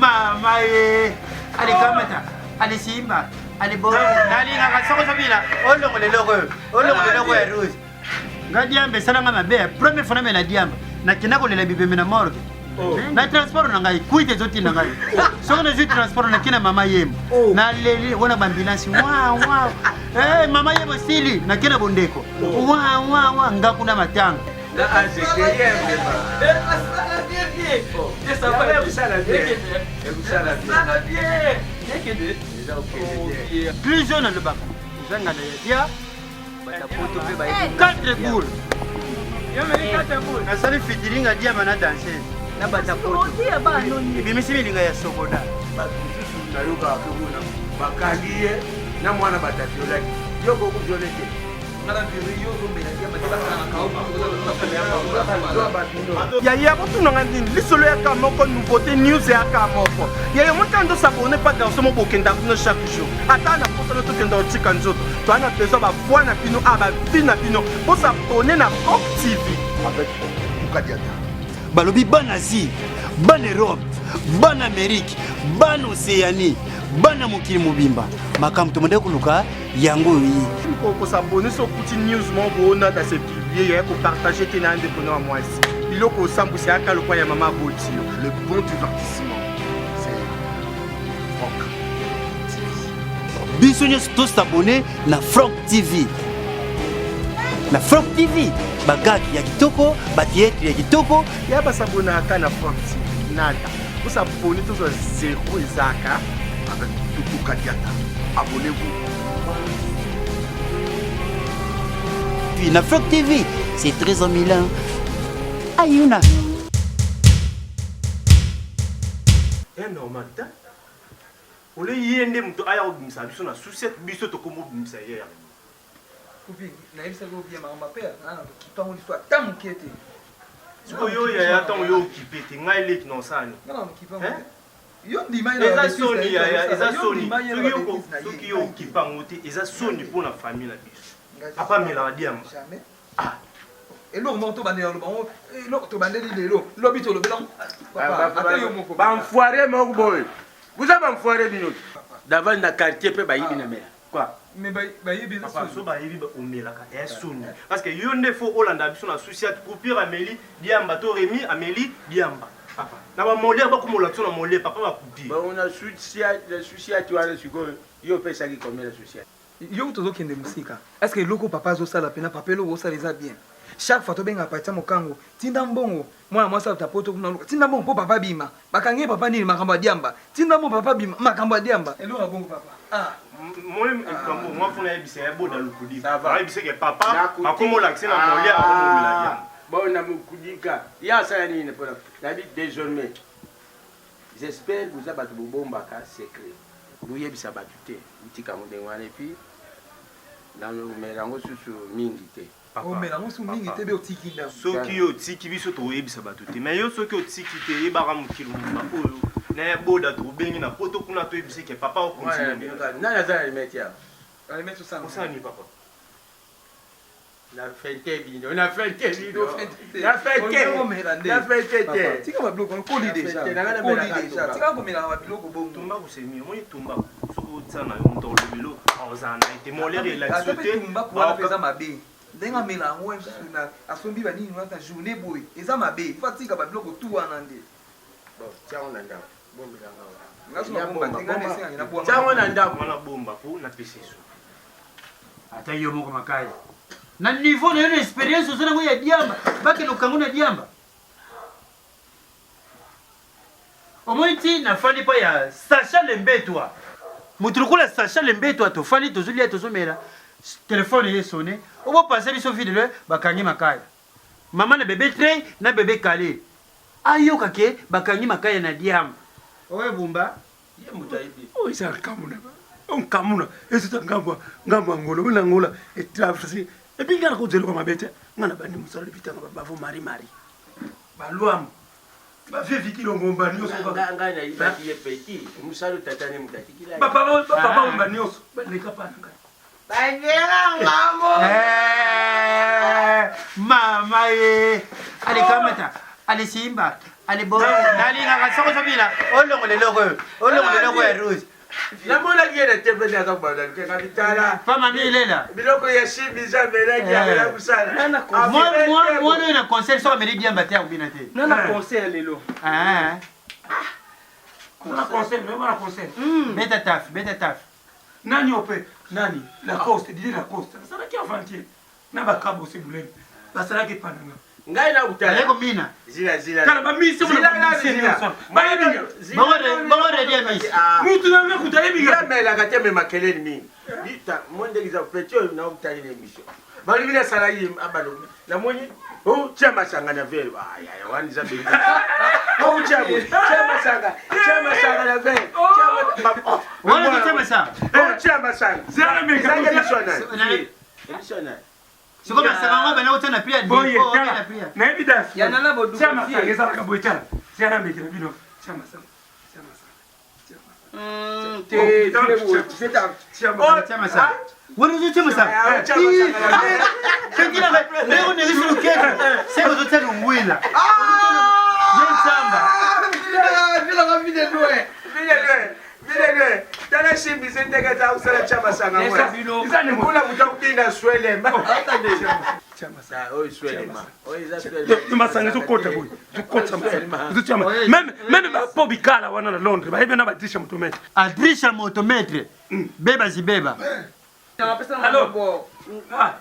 Mama ye alikamata alisimba alibo nalingaka soko sobila olongola eloko oyo olongola eloko ya rouge nga diamba esalanga mabe premier fois namela diamba nakenda kolela bibembe na morgue oh. na transport na ngai kuite ezotinda ngai oh. soki nazwi transport nake na mama yembo oh. naleli wana baambulansi wawa eh, mama yembo esili nake na bondeko wawawa nga kuna matanga plus jeune alobaka eza nganda ya dia 4 boule nasali featuring ya diama na danseuse na bata poto ebimisi milinga ya sokoda bato mosusu nayokaka mpe kuna bakangi ye na mwana batatiolaki yo kokuviole te Yaya botuna nga nini lisolo ya ka moko nouveauté news ya ka moko yaya omoni ndo s'abonner pa garçon moko bokenda kuna chaque jour ata na posa no tokenda kotika nzoto toa na besoin ba voix na bino a ba vie na bino bosabonner na Pop TV avec Mukadiata balobi bana Asie bana Europe bana Amérique bana Océanie bana mokili mobimba makambo tobandaki koluka yango oyo ye kosabone so okuti news moko boona da se publie yaya kopartage te na ndeko na mwasi biloko osambwisa yaka lokwa ya mama aboti yo le bon divertissement c'est Franck TV biso nyonso tosabone na Franck TV na Franck TV bagage ya kitoko batheatre ya kitoko ya basabonaka na Franck TV nada osabone tozwa zero ezaka avec Tutu Kadiata abonnez-vous Puis na Franck TV c'est très en Milan ayuna Eh normal te ole ye nde moto aya kobimisa biso na sucette biso tokomi obimisa ye yango Kupi nayebisaki yo bien makambo ya père na nakokipa yango lisusu ata moke te. Sikoyo yo yaya ntango yo okipe te ngai leki na osala nini? Ngai nakokipa yango te. Yo ndima ye na eza soni yaya eza soni soki yo okipa yango te eza soni mpo na famille na biso. Papa amelaka diamba. Jamais. Ah. eloko moko tobandela loba yango eloko tobandeli lelo lobi tolobela ata yo moko banfoire moko boye boza banfoire bino davant na quartier mpe bayibi na mela Quoi? Mais bayebi eza Papa, so bayebi omelaka ya soni. Parce que yo nde faut olanda biso na souci at coupure ameli diamba to Remy ameli diamba. Papa, na ba Molière bakomola biso na Molière papa ba coupure. Bon na souci na souci at wana sikoyo yo opesaki combien na souci? Yo kutu ozokende mosika. Est ce que eloko papa azosala pena papa eloko osala eza bien? Chaque fois tobengaka Patia Mokango, tinda mbongo mwana mwasi auta poto kuna luka tinda mbongo po papa abima. Bakangi ye papa nini makambo ya diamba. Tinda mbongo papa abima makambo ya diamba. Eloko ya bongo papa. Ah. Moi likambo moi fona yebisa ya boda lukudi. Ça va. Ayebisa ke papa akomo lakisa na Molière akomo mela diamba. Bon na mokudika ye asala nini mpona nayebi désormais j'espère boza bato bobombaka secret boyebisa bato te botika yango ndenge wana epuis naomela yango susu mingi te Omela yango susu mingi te be otiki ndambo. Soki yo otiki biso tokoyebisa bato te mais yo soki otiki te yebaka mokili mobimba oyo na ya boda tokobengi na poto kuna toyebisa ke papa okontinue. Nani aza na limete awa? Alimete osala osala nini papa? Na fente bino, na fente bino. Na fente. Na fente te. Tika ba biloko okoli deja. Okoli deja. Tika komela ba biloko bongo. Tumbaku c'est mieux. Omoni tumbaku soki otia na yo moto akolobelo akozala na ye te. Molière elakisi yo te. Tumbaku wana mpe eza mabe. Ndenge amela yango mosusu na asombi ba nini wana journée boye eza mabe. Faut atika ba biloko tout wana nde. Bon, tia yango na ndako. Bombela nga. Nga so na bomba te nga na esengaki na bwanga. Tia yango na ndako. Wana bomba po napesa esu. Ata yo moko makaya na niveau na yo na experience oza nango ya diamba bakende okango na diamba omoni ti nafandi pa ya Sacha Lembetwa moto lokola Sacha Lembetwa tofandi tozolia tozomela telefone ye sone obopasa biso vide le bakangi makaya mama na bebe trey na bebe kale ayoka ke bakangi makaya na diamba oyo bumba Ye moto ayebi. Oyo eza nkamuna oyo nkamuna ezota ngambo ngambo ya ngolo na ngola etraverse epuis ngai nakozela eloko mabe te ngai nabandi mosala depuis ntango bavo marie marie balwambo bavie vikilongomba nyonso ngai nayibaki ye petit mosala tata ne moto atikila bapapa omba nyonso baleka pa na ngai Bandela ngambo. Eh, mama ye. Alikamata. Ale simba, ale bo. Nalingaka soko sobila, olongola eloko oyo, olongola eloko ya rouge. Namonaki ye na tv nde aza kobanda lukenga bitala. Fama mi ilela. Biloko ya shimi za amelaki amela kosala. Mwana oyo na concert soki ameli diamba te akobina te. Na concert lelo. Ah. Na concert, vraiment na concert. Beta taf, beta taf. Nani ope nani Lacoste, Didier Lacoste. Asalaki aventure na ba kabose bulele. Basalaki pananga. Ngai na kutala. Aleko mina. Zila zila. Tala ba mise Zila na zila. Bayebi. Bongo ready ya mise. Mutu na nga kuta yebi. Ya melaka te me makelele mingi. Lita mo ndenge za petit oyo na kutali na émission. Balobi na sala ye abalo. Namoni oh tia masanga na verre. Ah ya ya wana eza beli. Oh tia bo. Tia masanga. Tia masanga na verre. Tia oh. Wana tia masanga. Oh tia masanga. Zala meka. Émission na. Émission na. Sikoyo masanga yango bana kotia na pia Boye depot, tala. na pia. Nayebi danse. Ya nana boduka Tia masanga ezalaka boye tala. Tia na meki na bino. Tia masanga. Tia masanga. Tia masanga. Te, Tia masanga. Tia masanga. Wana ozotia masanga. Tia masanga. Soki na ndenge oningisi loketo, seke ozotia lungwila. Ye nzamba. Vile tala shimbi se ndenge aza kosala tia masanga kuna moto akobina swelema oyo swelema masanga ezokota boye ezokotisa masanga ezotia meme meme bapo bikala wana na londres bayebi na badrisha motomètre Adrisha motomètre. Beba zibeba. Allô? Ah.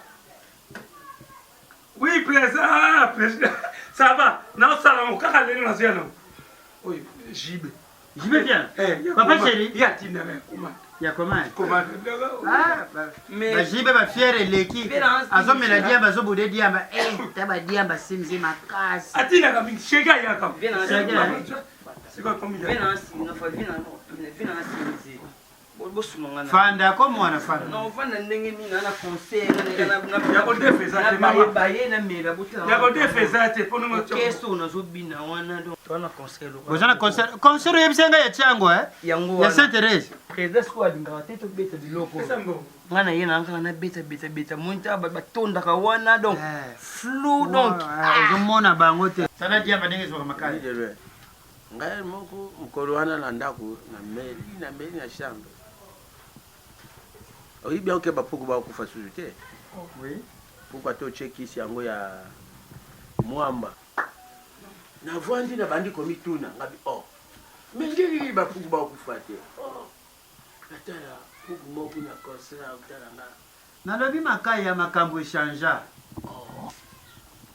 Oui, président, ah, président. Ça va. Naosala ngo kaka lelo nazoya nango. Oyo jibe. Jibe bien. Eh, ya Papa koma- chéri. Ya tinda na koma. Ya koma. Koma. Ah, Mais- bajibe bafiere eleki Mpe na- azomela diamba azobude diamba Eh, ta badiamba simzi makasi Atinaka mingi shega yaka. Shege. Sikoyo komi ya. Fanda ko mwana fanda. Novanda ndenge nini na conseil Ya kodefa eza te, mama. baye namela Ya kodefa eza te mpo nongo orchestre oyo nazobina wana donc toza na conseil lokola. Boza na concert concert oyebisa ngai ya Tiango eh? Yango Ya wana. Saint Therese. Président sikoyo alingaka te tobeta biloko Eza mbongo. ngai na ye na kaka nabetabeta moni ta batondaka wana donc Eh. flou donc Ah, ozomona bango te. Tala diamba ndenge ezwaka makasi. Ngai moko mokolo wana na ndako nameli nameli na chambre oyebi yango ke bapuku bakokufa susu te. Oui. Puku ata otie kisi yango ya mwamba navandi nabandi komituna ngabi oh me ndenge nini bapuku bakokufa te. Oh natala puku moko na concert otala nga. Nalobi makai ya makambo echangea.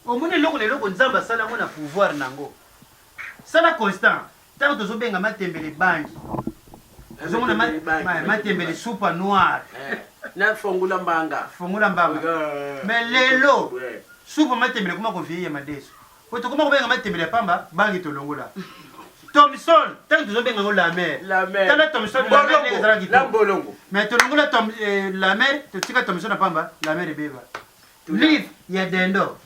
Omoni eloko na eloko Nzambe asala yango na pouvoir nango. Sala constant. Ntango tozobenga matembele bangi. Ozomona Matembele bangi, matembele soupe noire. Eh, na fongola mbanga. Fongola mbanga. Eh, Mais lelo Ouais. soupe matembele koma kovieille madeso. Po tokoma kobenga matembele ya pamba bangi tolongola. Thomson, ntango tozobenga yango la mer. La mer. Tala Thomson, la mer ndenge ezalaki Na kitoko. mbolongo. Mais tolongola Tom, la mer, totika Thomson na pamba, la mer ebeba. Livre ya dendo.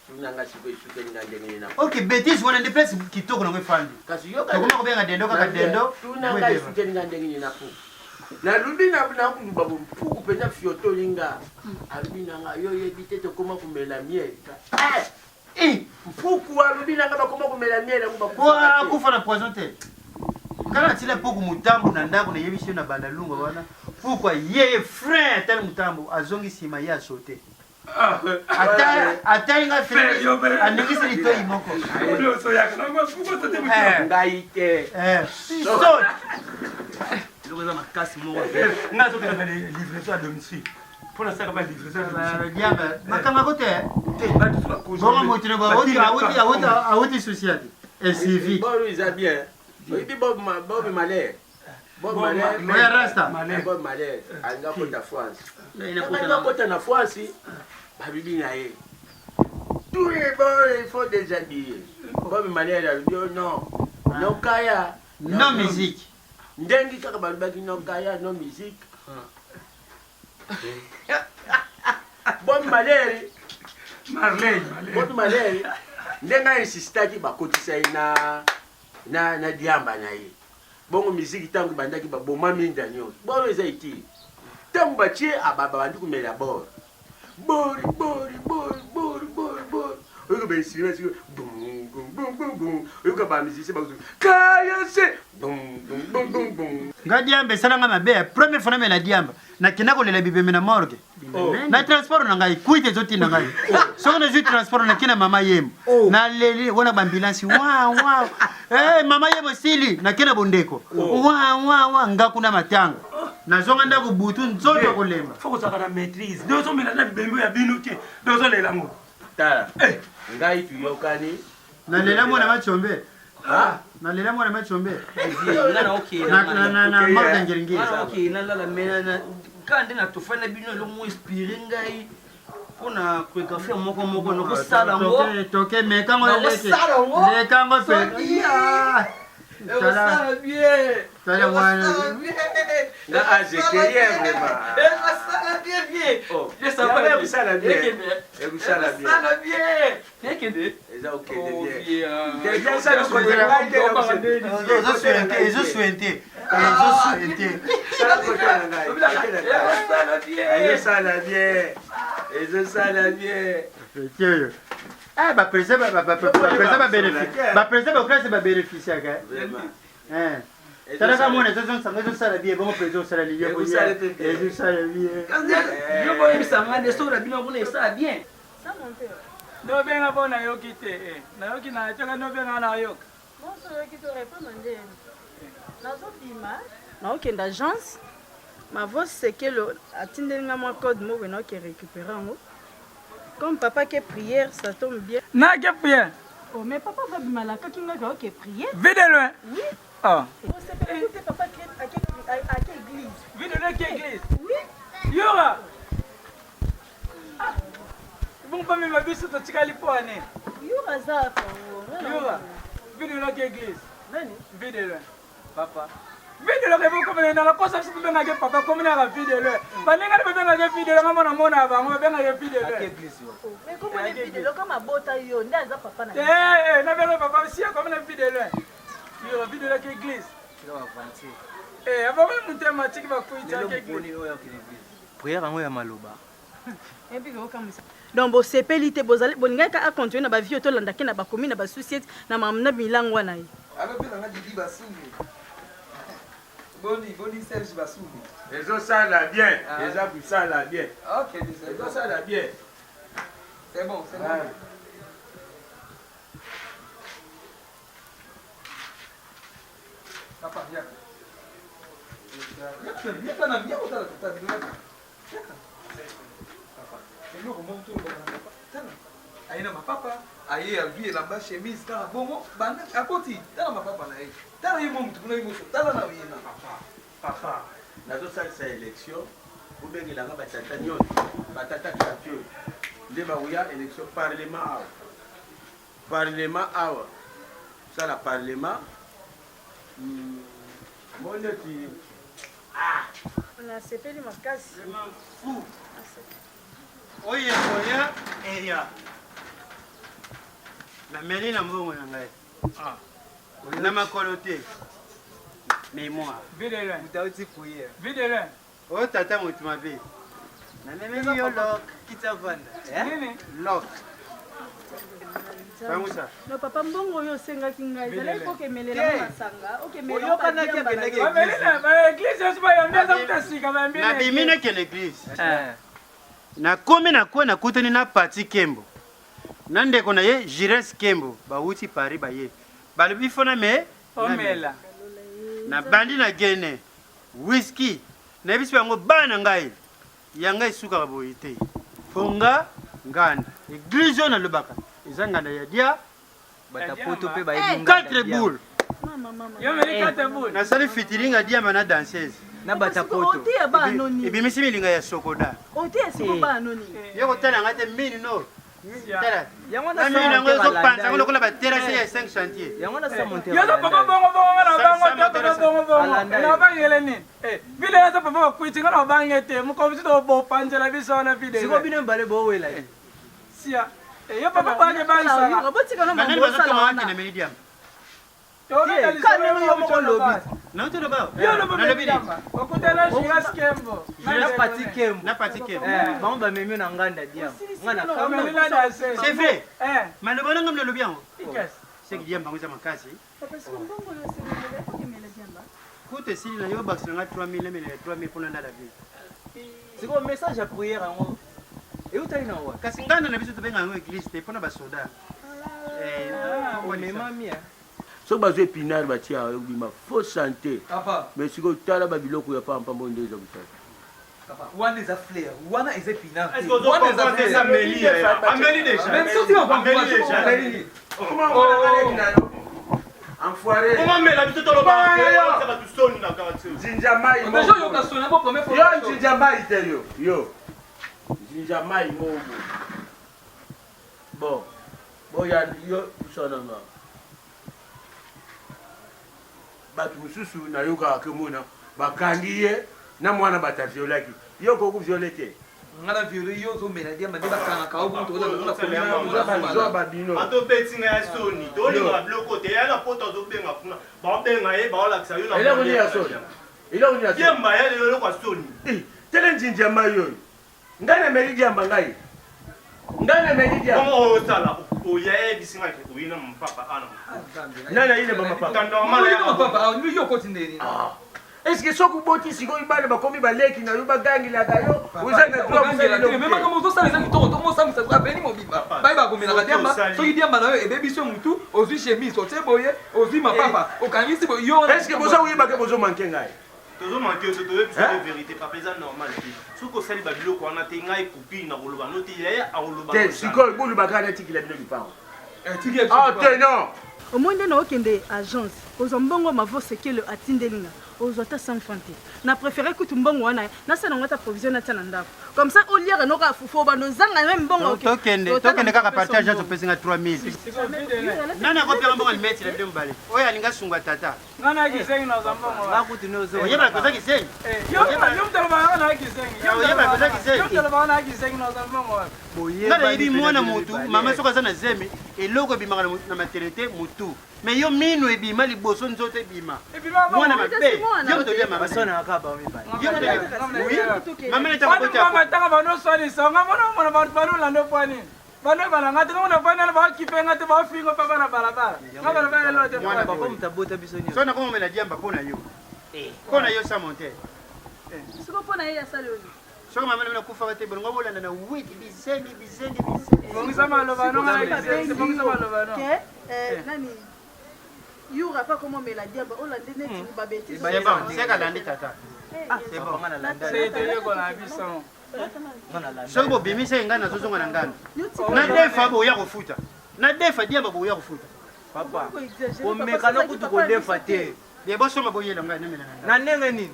Tunanga sikoyo esukeli nga ndenge nini na Ok, bêtise wana nde place kitoko nango efandi. kasi yoka Tokoma kobenga dendo kaka dendo. tuna ngai esukeli nga ndenge nini na puku nalobi nakoluba mpuku mpenza fiotoli nga alobi na nga yo oyebi te tokoma komela miel. Eh, mpuku alobi na nga bakoma komela miel yango po bakufaka te. akufa na poison te. Kala natila puku mutambu na ndako nayebisi yo na bandalungwa wana. Puku aye frein atali mutambu azongi nsima ye asote. Ata atali nga Frère, yo, frère. aningisi litoi moko. Eh. Ngai te. Eh, saute. eloko eza makasi moko. Nga azokenda na livraison à domicile. Mpo nasalaka ba livraison à domicile. Diamba, makambo te. Te, bato so bakonzi. Bongo moto na awuti awuti awuti awuti société. Et civique. Bob eza bien oyebi Bob Bob Malher. Bob Malher. Oya rasta. Bob Malher alinga kota France. Ngai nakota Alinga na- kota na France babibi na ye tous les bords il faut déshabiller. Bob Malher alobi oh non no kaya. No musique. Ndenge kaka balobaki no kaya no musique. Bob Malher. Marley, Marley. Bob Malher ndenge ainsistaki bakotisa ye na diamba na ye. Bongo musique ntango bandaki baboma minda nyonso boro eza etili ntango batie babandi komela bor bori bori bori bori bori bori oyoki bainstrument sikoyo bum. bum bum bum oyoka ba musicien bazo kayase bum bum bum bum bum Nga diamba esala nga mabe ya première fois namela diamba nakenda kolela bibembe na morgue oh. na transport na ngai kuite ezotinda ngai soki nazwi transport nake na mama yemo oh. naleli wana baambulansi wa wa eh, mama yemo sili nake na bondeko oh. wa wa wa nga kuna matanga nazonga ndako butu nzoto ya kolemba fo kozalaka na maîtrise nde ozomela na bibembe ya bino te nde ozolela yango tala eh. ngai tuyokani nalela mwana macombe ah. nalela mwana macombe na marka ngiringiri nalala me kaka nde natofani na bino eloko moko inspire ngai mpo na chorégraphie moko moko nakosala yango toke mekango lekango pe Ekosala bien. Tala mwana. Nga age ekeye vraiment. Ekosala bien bien. Oh. Ekosala bien. Ekosala bien. Ekosala bien. Ekende. Eza okende bien. Deja sala kote ngai te. Ezo suinte, ezo suinte. Ezo suinte. Sala kote na ngai. Ekosala bien. Ezosala bien. Ezosala bien. Oyo. Eh, ba président ba ba président ba bénéfice. Ba président ba classe ba bénéficiaka. Eh. Talaka mwana ezozongisa ngo ezosala bien bongo président osala liyo ezosala bien. Yo boyebisa nga nde soki na bino kuna esala bien. Nobenga mpo nayoki te eh. Nayoki na tyoka nobenga nayoka. Bonso oyoki to répondre nde nazobima naokende agence mavos sekelo atindeli nga mwa code moko naoke récupérer yango Comme papa ke prière, ça tombe bien. Na ke prière. Oh, mais papa va bima la kaki nga ke prière. Vie de loin. Oui. Ah. Oh, c'est pas écouter papa ke à ke à ke église. Vie de loin ke église. Oui. Yora. Ah. Bon pas même biso to tikali po ane. Yora za ko. Yora. Vie de loin ke église. Nani? Vie de loin. Papa. Video ke boko mena na kosa biso bobengaka papa komi na video le. Baninga nde babengaka video nga mona mona bango babengaka video le. Mais comment les video comme abota yo nde aza papa na. Eh eh na benga papa si komi na video le. Yo video le ke église. Eh abongo mutema tiki bakuita ke église. Prière yango ya maloba. Donc bosepeli te bozali bolingaki kaka acontinue na bavie tolandaki na bakomi na basusiete na makambo na milangwa na ye. Alo pe nanga Didi Basumbu. Boni boni Serge Basumbu. Ezosala bien, ah. eza kosala bien. Ok, ezosala bien. C'est bon, c'est bon. Ah. Papa, yaka. Yaka, yaka na yaka otala tata, yaka. Eloko moko tolobaka na papa tala aye na mapapa aye azwi elamba chemise kaka bongo banda akoti tala mapapa na ye tala ye mo motu kuna ye moso tala na ye na papa papa nazosalisa élection bobengelanga batata nyonso batata quartier nde bakoya élection parlement awa parlement awa sala parlement hmm, moneti Ah! Nasepeli makasi. Oyo ekoya eya. Nameli na mbongo na ngai. Ah. Na makolo te. Mémoire. Utauti prière. Vide Oyo tata moto mabe. Namemeli yo lok. Kita vanda. Nini? Lok. Pangusa. No papa mbongo oyo osengaki ngai ezalaki kokemelela ngo masanga oyokanaki akendaki eglise nyonso bayambi aza kuta sika bayambi nabimi nakende eglise nakomi na kwe nakutani na pati kembo na ndeko na ye jires kembo bawuti paris baye balobi fo na me omela nabandi na gene whisky nayebisi bango bana na ngai ya ngai esukaka boye te po nga nganda eglise oyo nalobaka eza nganda ya dia bata poto pe bayebi nganda 4 boule nasali featuring ya diamba na danseuse na bata poto ebimisi milinga ya sokoda yo kotala ngai te mini no tala na yango ezopanza yango lokola baterase ya 5 chantier yozo papa bongo bongo nga na bango te papa bongo bongo na bangele nini eh, vile yaza papa bakwiti nga na bange te mokolo mosusu tobopanzela biso wana vide siko bino mibale bowela ye sia eh, yo papa bange bangisaka banani bazotoma wakende melidiam bango bamemi na nganda diam c'est vrai maloba nanga mnalobi yango. Seki diamba yango eza makasi. Kutu esili na yo bakisa na nga 3000 namelela 3000 mpo nalala bien. Sikoyo message ya prière yango eutaki na wapi? Kasi nganda na biso tobenga yango eglise te mpo na basoda. Omemami eh. Soki bazwi epinard batia ekobima faux sante. Mais sikoyo tala ba biloko ya pamba pamba oyo nde eza kosala. Papa, wana eza flair, wana eza epinard te. Est-ce que ozo Wana eza comprendre flair. eza Amélie, eh? Amélie déjà. Même si tu vas Amélie déjà. Amélie. Enfoiré. Comment mela biso toloba ke bato soni na quartier. Jinja mai. Mais je yoka soni po première fois. Yo jinja mai te yo. Yo. Jinja mai moko. Bon. Boya yo pusana nga. Bato mosusu nayokaka ke mona bakangi ye na mwana bato aviolaki. Yo okoki koviole te. Nga na viole yo ozomela diamba nde bakangaka yo bongo tozoba bino. Ata obeti nga ya soni tolinga biloko te ya na poto azobenga kuna baobenga ye baolakisa yo na Eloko nini ya soni? Eloko nini ya soni? Diamba ya eloko ya soni. Eh, tele njinji ya mai oyo. Ngai nameli diamba ngai. Ngai nameli diamba. Bongo osala oya yebisi ngai ke oyina mapapa ana. Nani ayina ba mapapa? Normal ya mapapa yo okoti ndeni. Est ce que soki oboti sikoyo bana bakomi baleki na yo bagangelaka yo oza na droit kosala eloko me te. makambo ozosala eza kitoko tomosambisa aveni mobimba baye bakomelaka diamba soki diamba na yo ebebisi yo motu ozwi chemise otie boye ozwi mapapa okangisi boye yo Est ce que boza koyeba ke bozo manque ngai? Tozo manque yo te toyebi biso te verite papa eza normal te soki osali ba biloko wana te ngai copine nakoloba no te yaya akoloba Te sikoyo boloba kaka natikela bino lipango. Ah te non. Omoni nde naokende agence kozwa mbongo mavo sekele atindeli nga ozwa ata 100 franc te na prefere kutu mbongo wana nasala yango ata provision natia na ndako comme ça oliaka no kaka fufu obanda ozanga meme mbongo Tokende tokende kaka parti agence opesi nga 3000. Nani akopia mbongo alimeti na bino mibale? Oyo alinga sunga tata. Nga na kizengi na za mbongo. Nga kutu no zo. Oyeba koza kizengi. Eh, yo yo mtalo ba na kizengi. Yo Oyeba koza kizengi. Yo mtalo ba na kizengi na za mbongo. Nga nayebi mwana mutu mama soki aza na zemi eloko ebimaka na maternité mutu mais yo minu ebima liboso nzoto ebima mwana mabe yo moto olia mama yo moto mama mama tanga banoswanisa nga mona mona bato banolanda mpo nini banoyebana nga te nga mona fani wana bakipe nga te bafinga mpa bana balabala nga balabala elo te papa moto abota biso nyonso so nakomomela diamba mpo na yo mpo na yo sa monte siko mpo na ye asali oyo soki mama na bino akufaka te bolingo bolanda na wiki bizengi bizengi bizengi bongisa maloba no bongisa maloba no ke nani yura pa komomela diamba olande neti babetise c'est bon seka landi tata c'est bon toyekola biso soki bobimisa ye ngai nazozonga na nganda na defa boya kofuta na defa diamba boya kofuta papa komeka na kutu kodefa te ye bosomba boyela ngai namela na na ndenge nini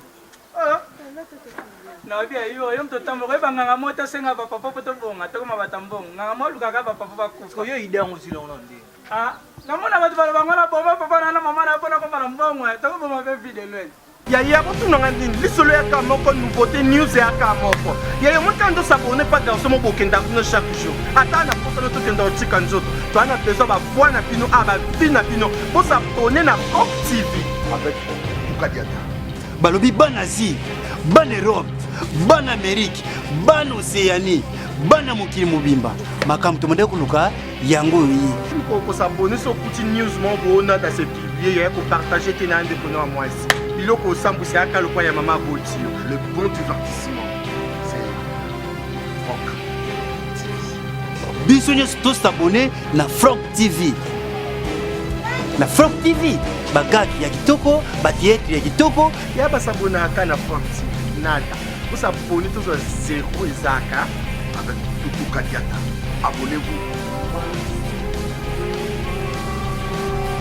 nayebi ya yo yo moto otamboka oyeba nganga moko tosenga bapapa mpo tobonga tokoma bato mbongo nganga moko olukaka bapapa bakufa yo ide yango ozila ngo na ndenge namona bato baloba ngo na boma papa na na mama na mpona koma na mbongo tokoboma mpe vide lwen Yaya botuna nga nini lisolo yaka moko nouveauté news yaka moko yaya omoni kaka nde osabone pa garçon moko bokenda kuna chaque jour ata na posa no tokenda kotika nzoto toa na besoin bavoi na bino a bavi na bino bosabone na Franck TV avec Tukadiata. Balobi bana Asie, bana Europe, bana Amérique, bana Océanie, bana mokili mobimba makambo tobandaki koluka yango oyo ye kosabone so okuti news moko boona na se publie yaya kopartage te na ndeko na ya mwasi biloko osambwisa yaka lokwa ya mama aboti yo Le bon divertissement, c'est Franck TV. Biso nyonso tosabone na Franck TV. Na Franck TV, bagag ya kitoko, batheatre ya kitoko. Ya basabonaka na Franck TV nada osabone tozwa zero ezaka avec Tutu Kadiata. Abonnez-vous.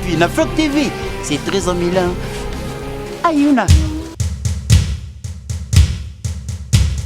Puis na Franck TV, c'est très en Milan. Ayuna.